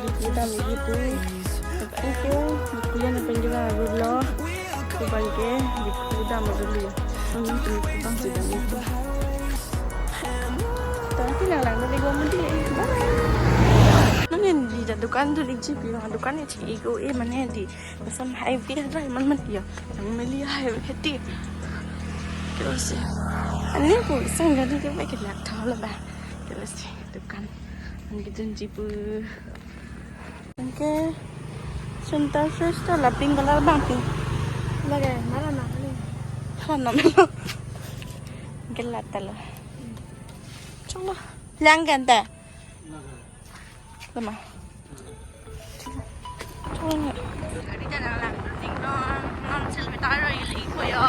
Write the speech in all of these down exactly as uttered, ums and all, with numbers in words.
Kita lagi pu. Oke, kuliah na penjela dulu. Kubang ke, di kudam dulu. Ini tu kubang sudah itu. Tapi lang lang dari gua mandi. Bye. Nang yang di dukan tu di G P, dukan ni cik igo eh mana di. Lason highway ada man man dia. Yang meli highway hati. Terus ya. Ani pu sang jadi ke baik nak tahu lah bah. Terus ya, dukan. Ang kitun G P. Oke. Center Fresh to la pink color bang pink. Lagi, mana nak ni? Mana nak? Gelap talo. Chunglo. Langgan ta. Lama. Chunglo. Gari jalan lang. Ting non, non sil betaro ili koyo.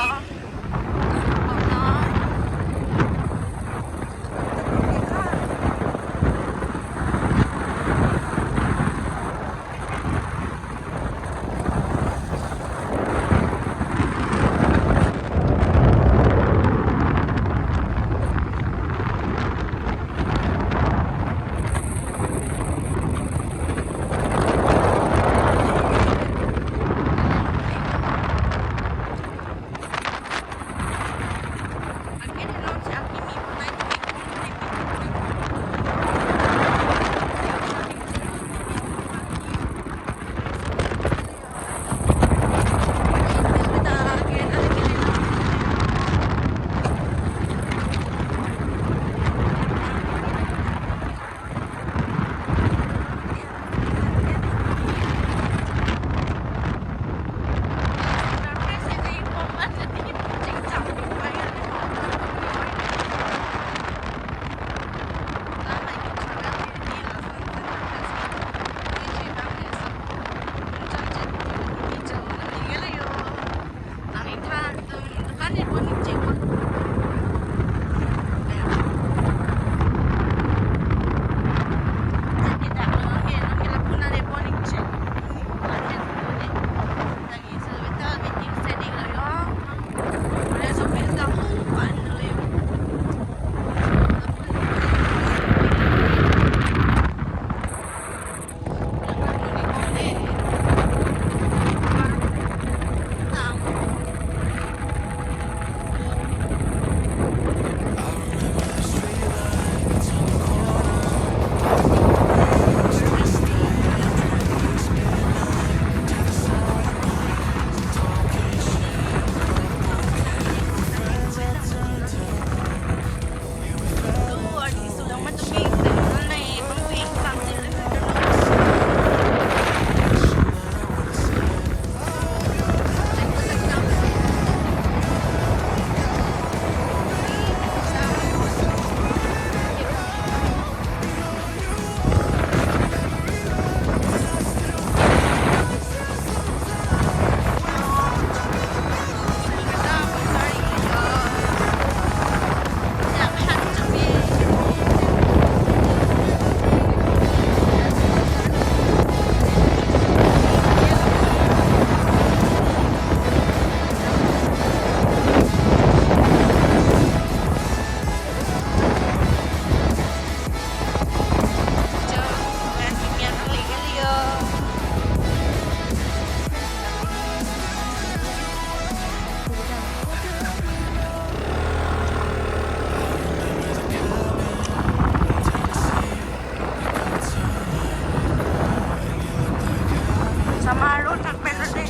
Sama road tak better deh.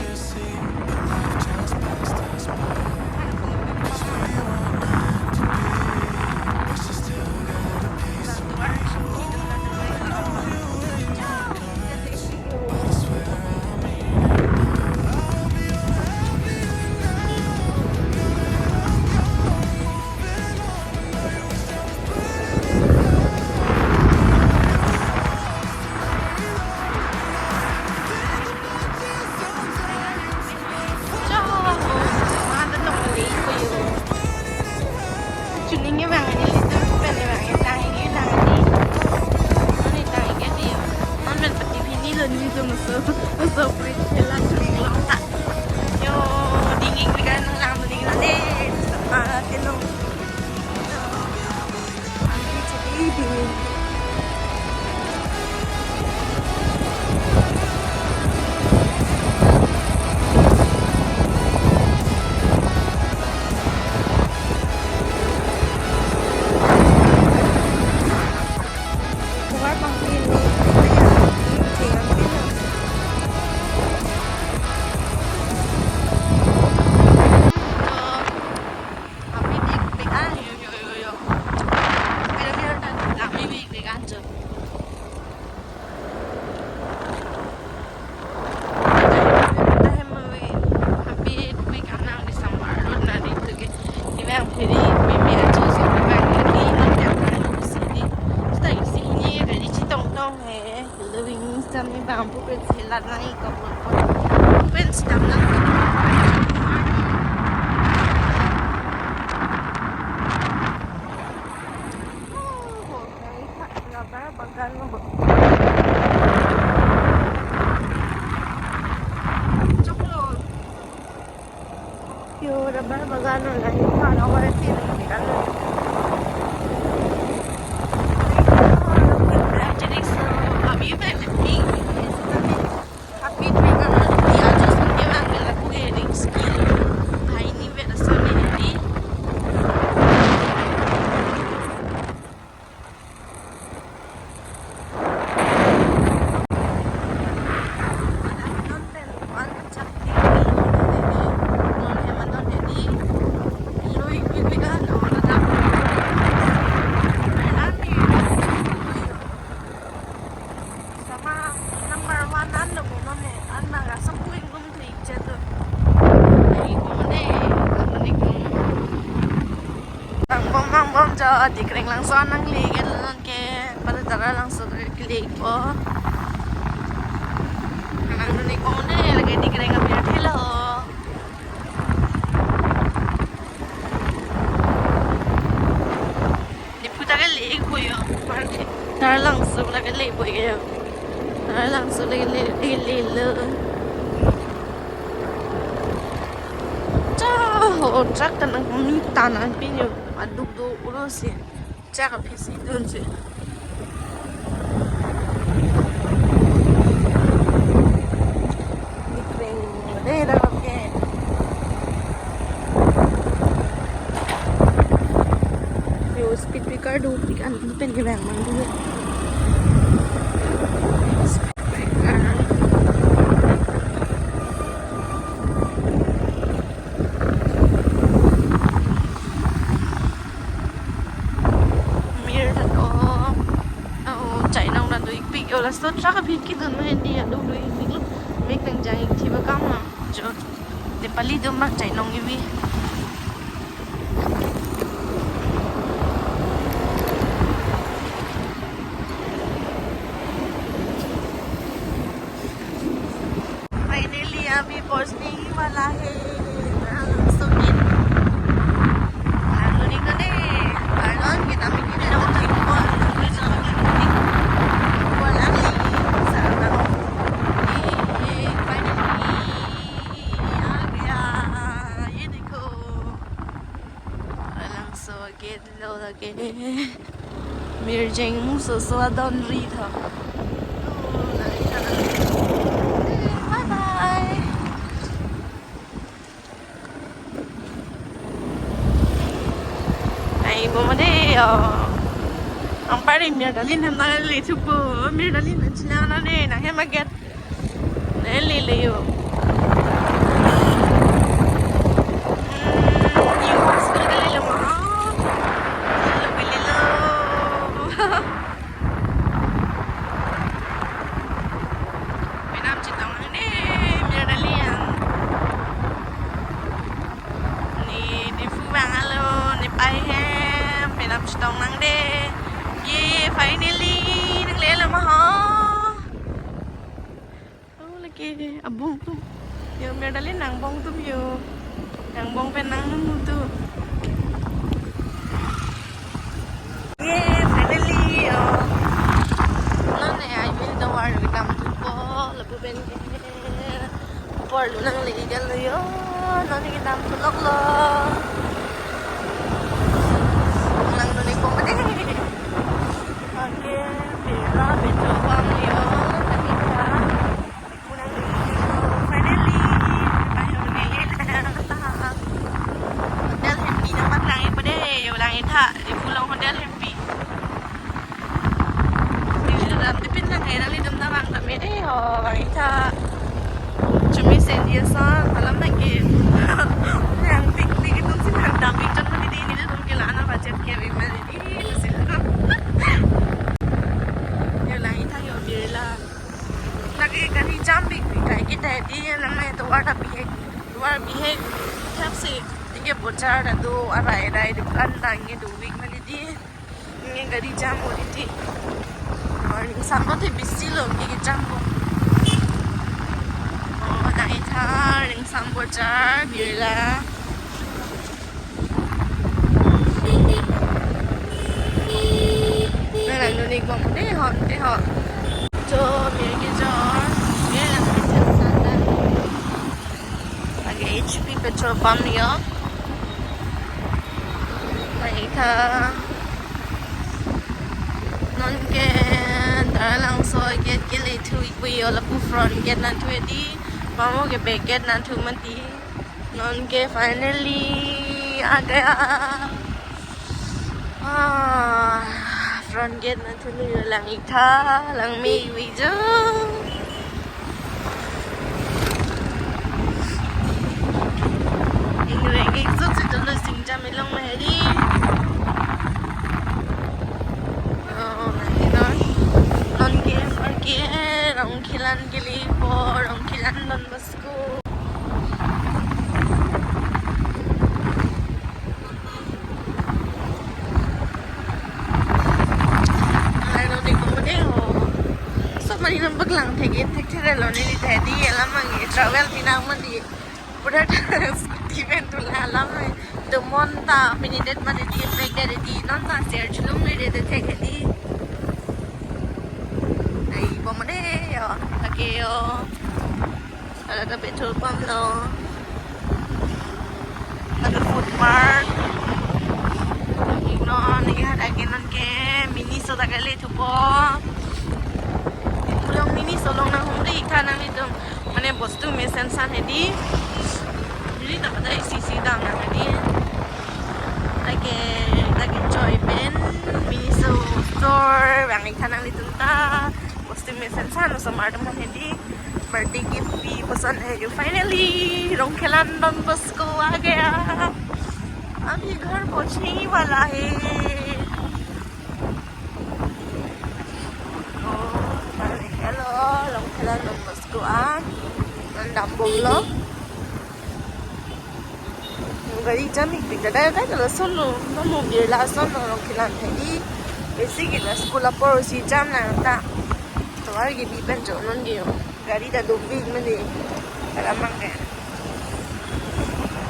Chuning abang ini itu pen abang ini tang ini tang ini. Ini tang ini dia. Amen pati ini lo ni itu musuh musuh prit pela chuning long ta. Yo dingin kita nang nang dingin deh. Sama tinong. Ini jadi dingin. Ni bang pupin silat nang iko pun pun. Pupin sedang nang. Oh, rubber bagan lo. Choklo. Yo, rubber bagan lo, lahi than over sih, lahi kan lo. Jadi so, kami balik lagi. Happy trip, karena dia just dia ambil aku heading skill. Hai ini beda sana ini. Sama number one an lo mo mane, an na ga sapu ingdum thik chet lo. Ai ko ne, ko ne ko. Angbong angbong jo Dikreng Langso nangle ke lo non ke, pada Taralangso ke le po. Nang dun ik po ne, lake Dikreng kami athelo. Diphu ta kele ik po yo. Taralangso ta kele ik po yo. Taralangso le le le le lo. Cha ho truck ta nangmi ta nangpi yo. Aduk do ulo si. Chak aphi si dun si. Dikreng, dei, dak ke. Yo, speed breaker do, pik an pen ke bang mang do. Speed breaker. Mir ta do. Oh, chainong na do ikpik yo, laso truck aphi kedun ma hindi ya, do do ikpik lo. Mek nang jang ik thi ba kam na. Jo. Nepali do mak chainong ivi. Finally, abhi pahunchne hi wala hai. Taralangso gate. Arlo ning nane. Arlon kita mikir na utik pon. Wala hai. Sana. Ye, ye, finally. Aa gaya. Ye dekho. Taralangso gate lo lake. Mirjeng musoso adon ri tho. Bye bye. Ai, bo ma dei, oh. Ang pari Mir Dalin hem nang le thupo, Mir Dalin na china na ne, nang hem aget. Neli le yo. Hmm, new hospital ke le lo ma. Lo ke le lo. Penam chetong ne, Mir Dalin. Ne, ne phu bang alo, ne pai hem, penam chetong nang dei. Ye, finally, nang le lo ma ho. Oh, lake abong atum. Yo, Mir Dalin nang bong atum yo. Nang bong pen nang nung atum. Ye, finally, yo. Non ne, ai bil do war kedam thupo, lapu pen ke. Por lo nang le igal lo yo. Non ne kedam thu lok lo. Nang non ne bong dei. Okay, pira betul bang yo. Nang le igal lo. Finally, hotel hempi nang mat lang ipo dei, yo lang itha, di pulang hotel hempi. Di dam di pin lang hai, nang di dam ta bang ta me dei, ho, bang itha. Chumi sen dia son, malam lagi. Yang picnic itu sih nang dam picture lagi di ini tuh gila anak budget kayak gimana di sini. Yo lang itha yo birla. Lagi gari jam bik bik kai kita di lang na itu water bihek. War bihek thapsi, inke bojar ta do, arai arai dukan ta inke do week mali di. Inke gari jam o di di. Morning samlo te bisi lo, inke jam o. Ambochar, Birla. Nang nangdun-ik bom de hon te ho. Jo, mir kejor. Mir lang kejor sana. Lake H P petrol pump yo. Baik ha. Non ke Taralangso gate ke lethu-ik pu yo, lapu front gate nangthu hedi. Mamo ke back gate nangthu mati. Non ke finally आ गया. Ah, front gate nangthu lo yo, lang-ik tha, langme-ik pu jo. Ingreng-ik suk si dolo singjam ilong ma hedi. Oh, nang non. Non ke, non ke, Rongkhelan kelipo, Rongkhelan Don Bosco. Nang non ke komode ho. So mani non bak lang thek-in thekthe lo neli ta hedi alam abang travel pinang mati. Pura scooty pen tu la alam hai. Domon ta pini det mati di pek det di non ta share chulum le de thek hedi. Ai bom de yo. Lake yo. Ada ta petrol pump lo. Ada food mart. Non, ya, lake non ke Miniso ta ke lethupo. Pulang Miniso along nanghumri-ik tha nanglitum. Mane bostu mesen san hedi. Hedi ta pada isi isi dam nang hedi. Lake, lake choi pen Miniso store vang-ik tha nanglitum ta. Bostu mesen san osomar atum aphan hedi. Birthday gift pi puson hai jo. Finally, Rongkhelan Don Bosco आ गया. अभी घर पहुंचने ही वाला है. Oh, balik ya lo, Rongkhelan Don Bosco an. Nang dambom lo. Gari jam-ik pik dada dada lo solo. Mamo Birla ason lo Rongkhelan hedi. Besi ke la school apor si jam nangta. Tovar ke bi pen jo non ke yo. Gari ta dopik mane. Kalamang ke.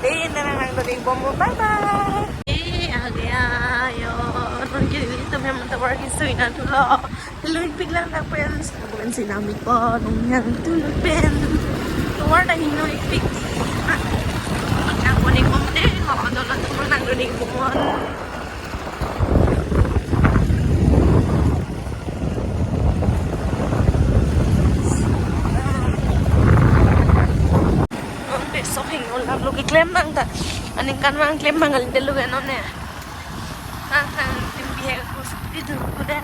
De, nang nangdun-ik bom, bye bye. ए आ गया यो. Non ke nelitum hem tovar ke sui nangthu lo. Lui pik lang dak pen. Pen sui nang-ik po, nung nangthu pen. Tovar ta hingno-ik pik. Nangdun-ik bom de ho, dolo tum nangdun-ik bom. Ante sok hingno lap lo keklem nang ta. Aningkan vang klem mang kali delo ke non ne. Hang hang tim bihek kus di dur kuda.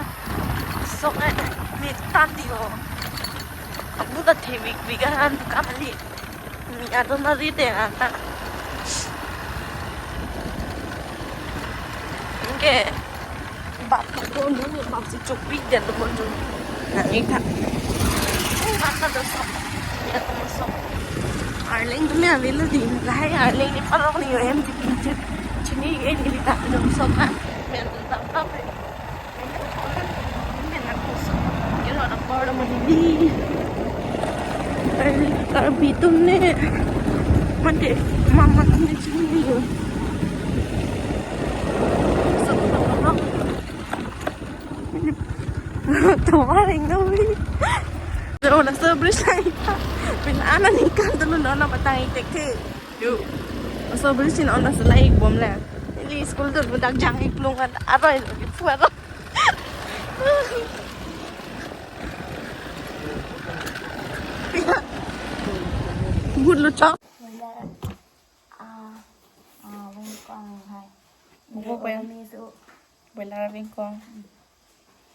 Sok eh me tan di ho. Abu ta thevik vik an kali. Mi adon ari te ata. Ke bak ka don dun, bak si chokpik dan dun dun. Nang-ik tha. Oh, bak ka do sok. Ya, do sok. Arleng tu me avelo di. Lahai arleng ni parok ni yo em ti pinche. Chini en ni ta do sok ha. Men ta ta pe. Karbi atum ne, mate, mama atum ne chini yo. Tovar hingno vi. Laso bridge lang-ik tha. Pini aningkan dolo non patang-ik thekthe. Yo. Laso bridge si non laso lang-ik bom le. Ili school dolo dak jang-ik plung kan. Aroi lo, pu aroi. Good lo chok. Boiler, ah, ah, wengkong hai. Mukho ko ya? Kami su. Boiler wengkong.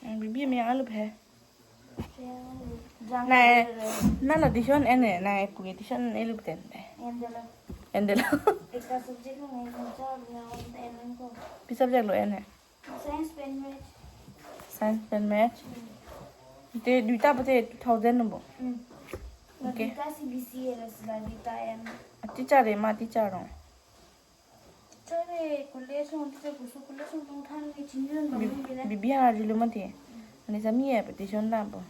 Yang bibi mi alup hai. Jang nai, re. Na la tuition en ne, nai pu tuition elup ten de. En de lo. En de lo. Ekta subject lo nai, nai, nai, nai, en ko. Pi subject lo en ne? Science pen math. Science pen math. Hmm. Te duita pute two thousand number. Hmm. Okay. Duita C B C E la sila duita em. Teacher re ma teacher rong. Teacher re college rong teacher kusu college rong tong than ni chinjun bang ni bile. Bibi ha arjulu mati. Ani sami e petition da po.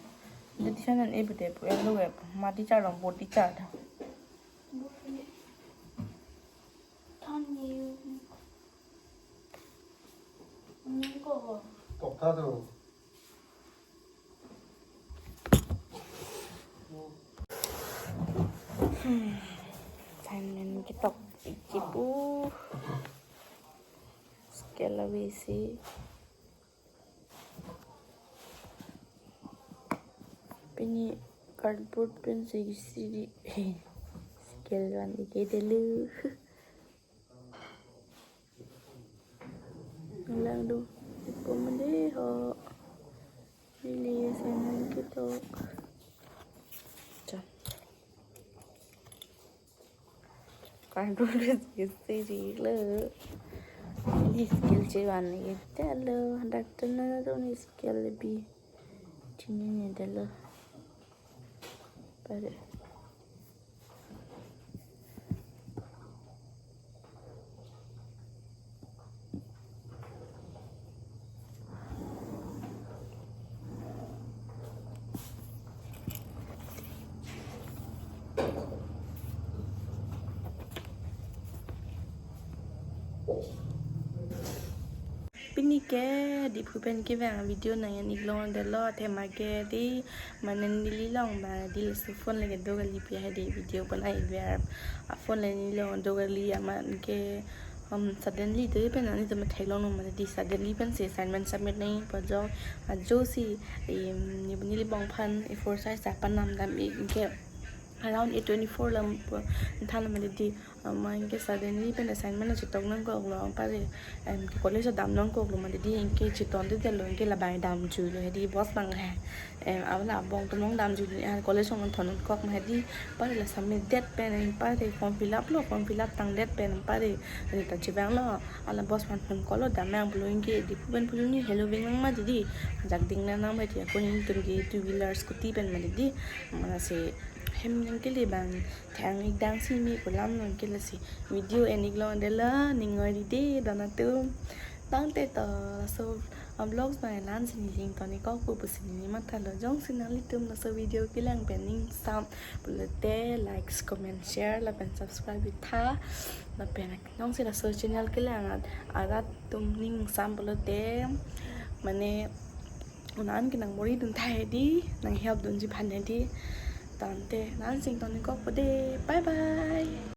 Petition an e pute pu elo e po. Ma teacher rong bo teacher da. Bo puni. Than ni. Ni ko. Tok ta do. Hmm. Assignment ketok ikji pu. Scale abisi. Pini cardboard pensi isi di. Scale van ikedetlo. Lang do. Ipo mande ho. Neli assignment ketok. Cha. Cardboard pensi isi lo. Di scale chevan iketlo. Doctor na to ni scale bi. Chinine detlo. Pare. Pini ke Diphu pen kevang video nang-en iklong detlo, athema ke di mane neli long ba di laso phone le kedo kali pi hedi video banai ver. A phone le neli long do kali amat ke, um, suddenly do pen ani to mathek long mane di suddenly pensi assignment submit nangpo jo. Ajo si, um, ni neli bong aphan A four size ta panam dam ik ke around eight twenty-four lam pu than mane di, ama anke suddenly pen assignment chetok nangkoklo, anpare, em, ke college dam nangkoklo mane di, anke chetondetlo, anke labang damjuilo hedi boss abang he. Em, abang abong atum along damjuilo, ah, college along thon nangkok mane di, anpare la submit det pen, anpare form fill up lo, form fill up tangdet pen, anpare, ani ta chevanglo, hala boss aphan phone call lo, dam nang pulo, anke Diphu pen pulo ni hello veng nang ma di di, ajak ding nang ma di, ako ni tum ke two wheeler scooty pen mane di, mane si hem nangkele abang thang ik dang si me kolam nangkele si video en iklong detlo, ning oi ride don atum. Tangte to laso, ah, vlogs abang la-an si neli ington ikok pu pusi neli mathalo, jongsi nanglitum laso video kelang pen ning sam pulote likes, comment, share lapen subscribe itha. Lapen jongsi laso channel kelang at, arat atum ning sam pulote mane un-an ke nang mori dun tha hedi, nang help dunji aphan hedi. Tangte la-an si ington ikok po de. Bye bye.